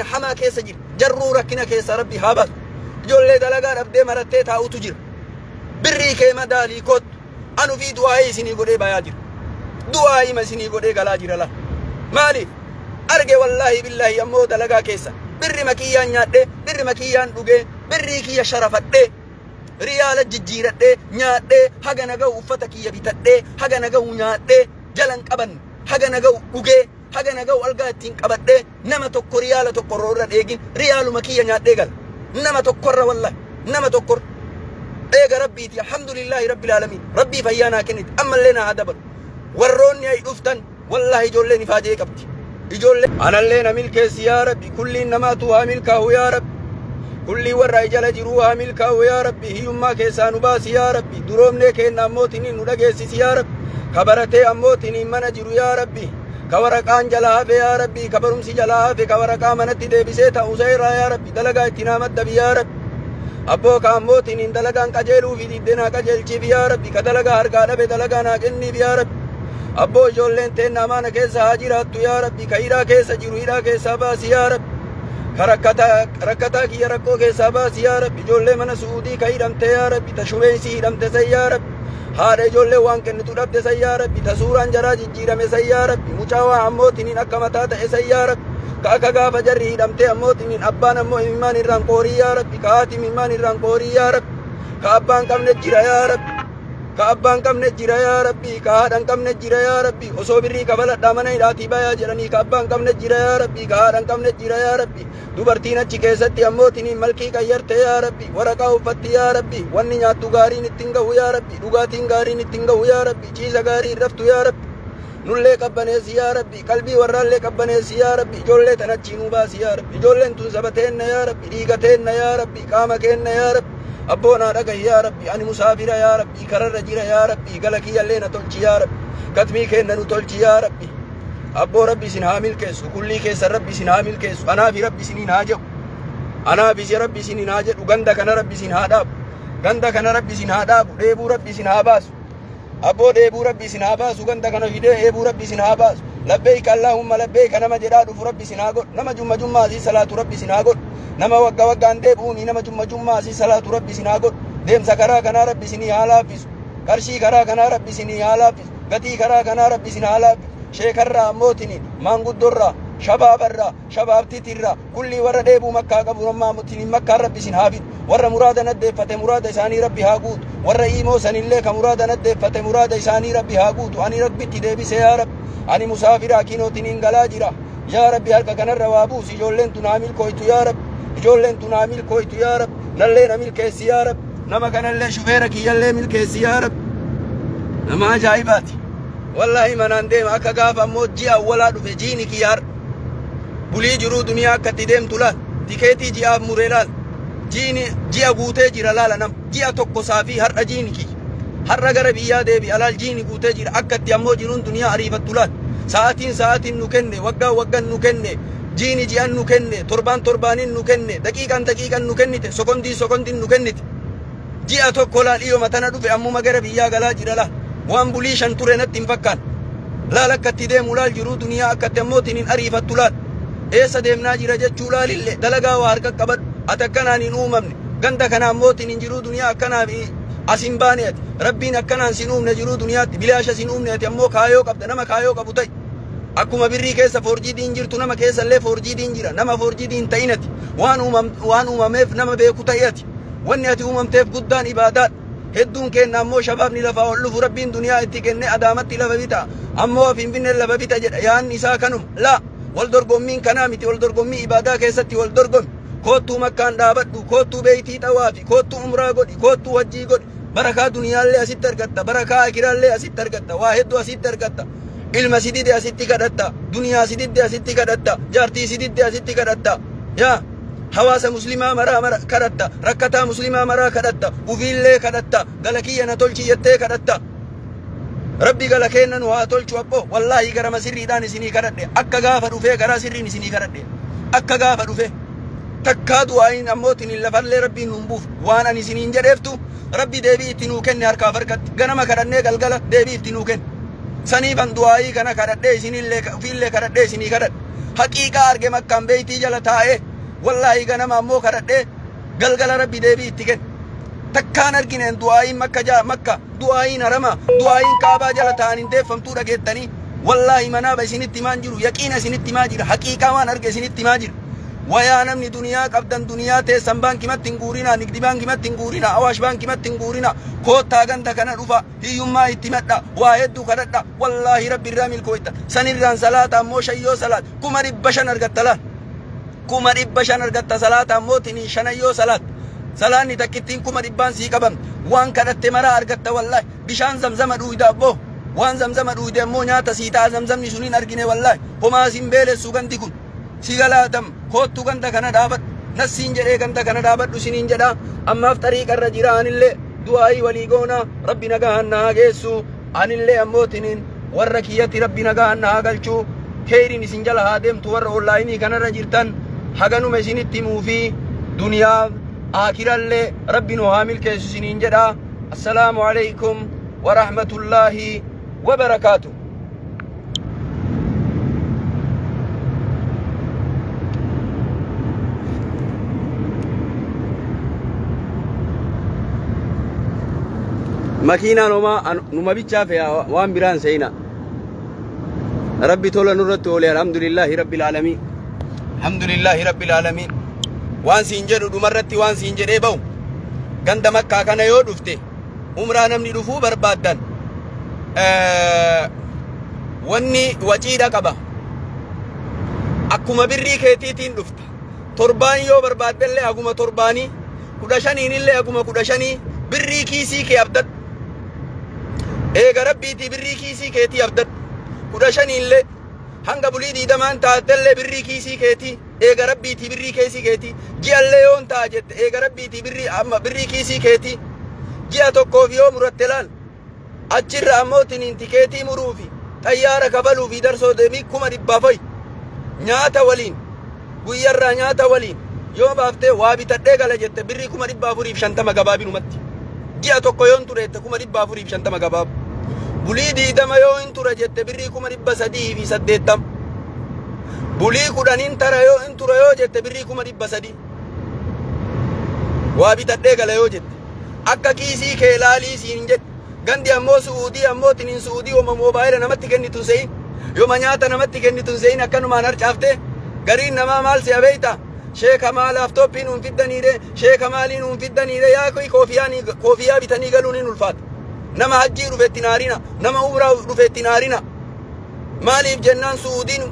rakkina hamaa keessa jira. Jarruu rakkina keessa Rabbi haa baasu. Ijoollee dalagaa dhabdee marattee taa'utu jira. Birrii kee madaalii kottu. Anu fi du'aa'ii isinii godhee bayaa jira. Du'aa'ima isinii godhee galaa jira laal. Maaliif? Arge wallaahi billaahi ammoo dalagaa keessa. Birri makiyyaan nyaadhee, birri makiyyaan dhugee, birrii kiyya sharafadhee, riyaala jijjiiradhee, nyaadhee, haga na ga'u uffata kiyya bitadhee, haga na ga'u nyaadhee, jalan qabanne, haga na ga'u dhugee, haga na ga'u algaa ittiin qabadhee, nama tokko riyaala tokko irra dheegin, riyaaluma kiyya nyaadhee gala. Nama tokkorra wallahi, nama tokkorra. Eega Rabbiiti, alhamdulillaahi rabbil aalamiin. Rabbii fayyaa naa kennite, ammallee naa haa dabalu. Warroonni ay dhuftan, wallahi ijoolleen ifaajee qabdi. Ijoollee anallee na milkeessi yaa Rabbi, kulliin namaatu haa milkaa'u yaa Rabbi. Kullii warra jala jiruu haa milkaa'u yaa Rabbi, hiyyummaa keessaa nu baasi yaa Rabbi, duroomnee keenna ammootiin nu dhageessisi yaa Rabbi. Ka baratee ammootiin mana jiru yaa Rabbi, ka waraqaan jalaa hafe yaa Rabbi, ka barumsi jalaa hafe, ka waraqaa manatti deebisee ta'u seeraa yaa Rabbi, dalagaa itti naa maddabi yaa Rabbi. Abboo ka ammootiin dalagaan qajeeluu fi diddeenaa qajeelchiif yaa Rabbi, ka dalagaa harkaa dhabe dalagaa naa kenniif yaa Rabbi. Abboo ijoolleen teenna amaana keessa haa jiraattu yaa Rabbi, ka hidhaa keessa jiru hidhaa keessaa baasi yaa Rabbi. Ka rakkataa kiyya rakkoo keessaa baasi yaa Rabbi, ijoollee mana Su'uudii ka hidhamte yaa Rabbi, ta shubeensi hidhamte san yaa Rabbi. Haadha ijoollee waan kennitu dhabde san yaa Rabbi, ta suuraan jaraa jijjiirame san yaa Rabbi, mucaa waa ammootiin akka mataa ta'e san yaa Rabbi. Ka akka gaafa jarri hidhamte ammootiin abbaan ammoo imimmaan irraan qoorii yaa Rabbi, ka haati imimmaan irraan qoorii yaa Rabbi. Ka abbaan qabne jira yaa Rabbi. Ka abbaan qabne jira yaa Rabbi, ka haadhan qabne jira yaa Rabbi, osoo birrii kafaladhaa mana hidhaatii bayaa jedhanii ka abbaan qabne jira yaa Rabbi, ka haadhan qabne jira yaa Rabbi. Dubartiin achi keessatti ammootiin malkii qayyarte yaa Rabbi, waraqaa uffatti yaa Rabbi, wanni nyaattu gaariin ittiin gahu yaa Rabbi, dhugaatiin gaariin ittiin gahu yaa Rabbi, ciisa gaarii raftu yaa Rabbi. Nullee qabbaneessi yaa Rabbi, qalbii warraallee qabbaneessi yaa Rabbi, ijoollee tan achii nuu baasi yaa Rabbi, ijoolleen tun saba teenna yaa Rabbi, dhiiga teenna yaa Rabbi, qaama keenna yaa Rabbi. Abboo naa dhagahi yaa Rabbi, ani musaafira yaa Rabbi, kararra jira yaa Rabbi, gala kiyyallee na tolchi yaa Rabbi, katmii keenna nu tolchi yaa Rabbi. Abboo Rabbi isin haa milkeessu, kullii keessan Rabbi isin haa milkeessu, anaafi Rabbi isiniin haa jedhu. Anaafi si Rabbi isiniin haa jedhu, ganda kana Rabbi isin haa dhaabu. Ganda kana Rabbi isin haa dhaabu, dheebuu Rabbi isin haa baasu. Abboo dheebuu Rabbi isin haa baasu, ganda kana fidee dheebuu Rabbi isin haa baasu. Labbeeyka Allaahumma labbeeyka nama jedhaa dhufu Rabbi isin haa godhu. Nama jumma jummaa asii salaatu Rabbi isin haa godhu. Nama wagga waggaan deebi'uuni nama jumma jummaa asii salaatu Rabbi isin haa godhu. Deemsa karaa kanaa Rabbi isinii haa laaffisu. Qarshii karaa kanaa Rabbi isinii haa laaffisu. Gatii karaa kanaa Rabbi isin haa laaffisu. Sheekarraa ammootiin maanguddoorraa shabaabarraa shabaabtitirraa kullii warra dheebuu makkaa qabu ammootiin makkaan Rabbi isin haa fidu. Warra muraada naddeeffate muraada isaanii Rabbi haa guutu. Warra iimoo sanillee ka muraada naddeeffate muraada isaanii Rabbi haa guutu. Ani Rabbitti deebise yaa Rabbi. Ani musaafiraa kinootiin hin galaa jira. Yaa Rabbi harka kanarra waa buusi. Ijoolleen tun haa milkooytu yaa Rabbi. Ijoolleen tun haa milkooytu yaa Rabbi. Nallee na milkeessi yaa Rabbi. Nama kanallee shufeera kiyyallee milkeessi yaa Rabbi. Nama ajaa'ibaati. Wallaahi manaan deema akka gaafa ammoo ji'a awwalaa dhufe jiini kiyyaar. Bulii jiruu duniyaa akka itti deemtu laal. Tikeetii ji'aaf muree laal. Jiini ji'a guutee jira laala nam. Ji'a tokko saafii har'a jiini kiyya. Har'a gara biyyaa deebi'a laal jiini guutee jira. Akka itti ammoo jiruun duniyaa ariifattu laal. Sa'aatiin sa'aatiin nu kenne, waggaan waggaan nu kenne, jiini ji'an nu kenne, torbaan torbaaniin nu kenne, daqiiqaan daqiiqaan nu kennite, sekondiin sekondiin nu kennite. Ji'a tokko laal dhiyooma tana dhufe ammuma gara biyyaa galaa jira laal. Waan bulii shan ture natti hin fakkaan. Laal akka itti deemu laal jiruu duniyaa akka itti ammootiin hin ariifattu laal. Eessa deemnaa jira jechuu laalillee dalagaa waa harka qabadhu. Ati akkanaan hin uumamne. Ganda kana ammootiin hin jiruu duniyaa akkanaaf as hin baane ati. Rabbiin akkanaan sin uumne jiruu duniyaatti bilaasha sin uumne ati ammoo kaayoo qabda nama kaayoo qabu ta'i. Akkuma birrii keessa foorjiidiin jirtu nama keessa illee foorjiidiin jira. Nama foorjiidiin ta'in ati. Waan uumameef nama beeku ta'i ati. Wanni ati uumamteef guddaan ibaadaadha. Hedduun kenna ammoo shabaabni lafaa ol dhufu Rabbiin duniyaa itti kenne Adaamatti lafa bita. Ammoo Finfinnee lafa bita jedha. Yaanni isaa kanuma. Laa wal dorgommiin kanaa miti wal dorgommii ibaadaa keessatti wal dorgomi. Koottuu makkaan dhaabadhu, koottuu beeytii xawaafi, koottuu umraa godhi, koottuu hajjii godhi. Barakaa duniyaallee asitti argatta, barakaa akiraallee asitti argatta, waa hedduu asitti argatta. Ilma si dide asitti kadhatta, duniyaa si didde asitti kadhatta, jaartii si didde asitti kadhatta. Yaa hawaasa muslimaa maraa mara kadhatta, rakkataa muslimaa maraa kadhatta, ufiillee kadhatta, gala kiyya na tolchi jettee kadhatta. Rabbi gala keenna nu haa tolchu abboo. Wallaahi garama sirriidhaan isinii kadhadhe. Akka gaafa dhufee garaa sirriin isinii kadhadhe. Akka gaafa dhufee. Takkaa du'aayin ammootiin hin lafallee Rabbiin nuun buuf. Waan ani isiniin jedheeftu Rabbi deebii itti nuu kenne harkaaf harkatti. Ganama kadhannee galgala deebii itti nuu kenne. Saniifan du'aayii kana kadhadhee isinillee ofiillee kadhadhee isinii kadhadhe. Haqiiqaa arge makkaan beeytii jala taa'ee wallaahi ganama ammoo kadhadhee galgala rabbi deebii itti kenne. Takkaan argineen du'aayiin makka jaa makka du'aayiin harama du'aayiin kaabaa jala taa'an hin deeffamtuu dhageettanii wallaahi manaaba isinitti himaan jiru yaqiina isinitti himaa jira haqiiqaa waan arge isinitti himaa jira. Wayaa namni duniyaa qabdan duniyaa teessan baankimatti hin guurinaa nigdi baankimatti hin guurinaa awaash baankimatti hin guurinaa koottaa ganda kana dhufa hiyyummaa itti madha waa hedduu kadhadha wallaahi rabbi irraa milkooyta sanirraan salaata ammoo shayyoo salaat 500,000 argatta laal 500,000 argatta salaata ammoo tinii shanayyoo salaat salaanni takkittiin 400,000 sii qabamte waan kadhatte maraa argatta wallaahi bishaan zamzama dhuuyda abboo waan zamzama dhuuyde ammoo nyaata sii ta'a zamzamni sun hin argine wallaahi homaa sin beelessu gandi kun si galaatam koottu ganda kana dhaabadhu nassiin jedhee ganda kana dhaabadhu siniin jedha ammaaf xariiqa irra jira anillee du'aayii walii goona rabbi nagaan na haa geessu anillee ammootiniin warra kiyyatti rabbi nagaan na haa galchu keeyriin isin jala haa deemtu warra onlaayinii kanarra jirtan haganuma isinitti himuu fi duniyaa aakirallee rabbi nu haa milkeessu isiniin jedha assalaamu alaykum warahmatullaahi wabarakaatu. Makiinaan homaa numa bichaa fe'a waan biraan seena. Rabbi tola nurratti oole alhamdulillaahi rabbil aalamiin. Alhamdulillaahi rabbil aalamiin. Waan siin jedhu dhumarratti waan siin jedhee ba'u ganda makkaa kana yoo dhufte umraa namni dhufuu barbaaddan wanni waciidha qaba. Akkuma birrii keetiitiin dhufta. Torbaan yoo barbaaddellee haguma torbaanii 15illee haguma 15 birrii kiisii kee abdadhu. Eega rabbiitii birrii kiisii keetii abdadhu. 15illee hanga bulii 20 taatellee birrii kiisii keetii eega rabbiitii birrii kiisii keetii ji'allee yoon ta'a jette eega rabbiitii birrii amma birrii kiisii keetii ji'a tokkoof yoo muratte laal achirra ammoo tiniin tikeetii muruufi xayyaara kafaluufi darsoo deemii 400,000 fa'i nyaata waliin guyyarraa nyaata waliin yoo baaftee waa bitadhee gala jette birrii 450,000 gabaabinumatti ji'a tokko yoon ture jette 450,000 gabaabu. Bulii 20 yoo hin ture jette birrii 380,000. Bulii 10 tara yoo hin ture yoo jette birrii 300,000. Waa bitadhee gala yoo jette akka kiisii kee laalii siin jette gandi ammoo su'uudii ammoo tiniin su'uudii yooma moobaayila namatti kennitu se'in yooma nyaata namatti kennitu se'in akkanumaan harcaaftee gariin namaa maal si'a beeyta sheeka maa laaftooppiin nuun fiddaniire sheeka maaliin nuun fiddaniire yaa koofiyaa bitanii galuun hin ulfaata. Nama hajjii dhufetti naarina nama umraa dhufetti naarina maaliif jennaan su'uudiin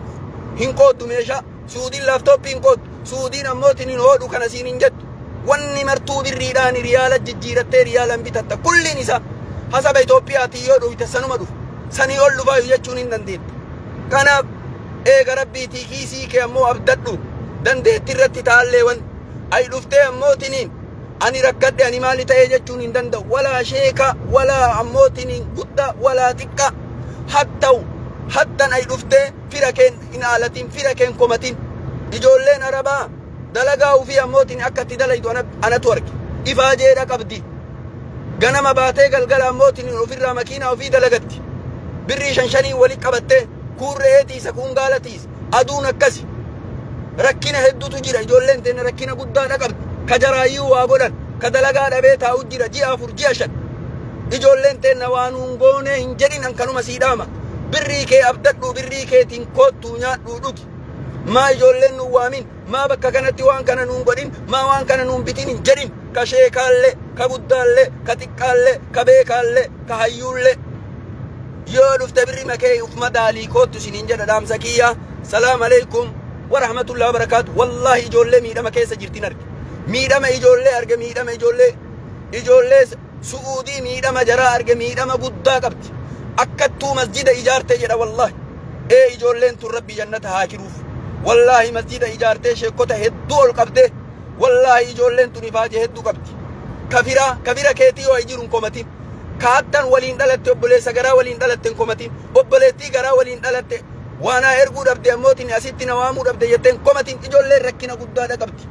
hin qooddu meeshaa su'uudiin laaftooppii hin qooddu su'uudiin ammootiin hin hoodhu kana siin hin jettu wanni martuu birriidhaan riyaala jijjiirattee riyaalan bitatta kulliin isaa hasaba Itoophiyaatiin yoo dhufte sanuma dhufu sanii ol dhufaayu jechuun hin dandeettu. Kanaaf eega rabbiitii kiisii kee ammoo abdadhu dandeetti irratti taallee wan ay dhuftee ammootiniin ani rakkadhe ani maali ta'ee jechuun hin danda'u walaa sheeka walaa ammootiniin guddaa walaa xiqqaa hatta'u hattan ay dhuftee fira keen hin aalatin fira keen komatin ijoolleen arabaa dalagaa ufii ammootiin akka itti dalaytu anatu arge ifaajeedha qabdi ganama baatee galgala ammootiin ofirraa makiinaa ofii dalagatti birrii 5-5 walitti qabattee kuun re'ee tiisa kuun gaala tiisa aduun akkasi rakkina hedduutu jira ijoolleen teenya rakkina guddaadha qabdi ka jaraayyuu waa godhan ka dalagaa dhabee taa'u jira ji'a 4 ji'a 5 ijoolleen teenya waa nuun goonee hin jedhin an kanuma sii dhaama birrii kee abdadhu birrii keetiin koottuu nyaadhuu dhugi maa ijoolleen nuun waamin maa bakka kanatti waan kana nuun godhin maa waan kana nuun bitin hin jedhin ka sheekaallee ka guddaallee ka xiqqaallee ka beekaallee ka hayyuullee yoo dhufte birrii makee uf madaalii koottu isiniin jedha dhaamsa kiyya salaam alaikum warahmatullahi wabarakaatu wallaahi ijoollee miidhama keessa jirtin arge miidhama ijoollee arge miidhama ijoollee ijoollee su'uudii miidhama jaraa arge miidhama guddaa qabdi akkattuu masjida ijaarte jedha wallaahi ee ijoolleen tun rabbi jannata haa kiruuf wallaahi masjida ijaartee sheekota hedduu ol qabdee wallaahi ijoolleen tun ifaaje hedduu qabdi kafiraa kafira keetii yoo jiru hin komatin kaattan waliin dhalatte obboleessa garaa waliin dhalatte hin komatin obboleettii garaa waliin dhalatte waanaa erguu dhabde ammootiin asitti na waamuu dhabde jettee hin komatin ijoolleen rakkina guddaadha qabdi.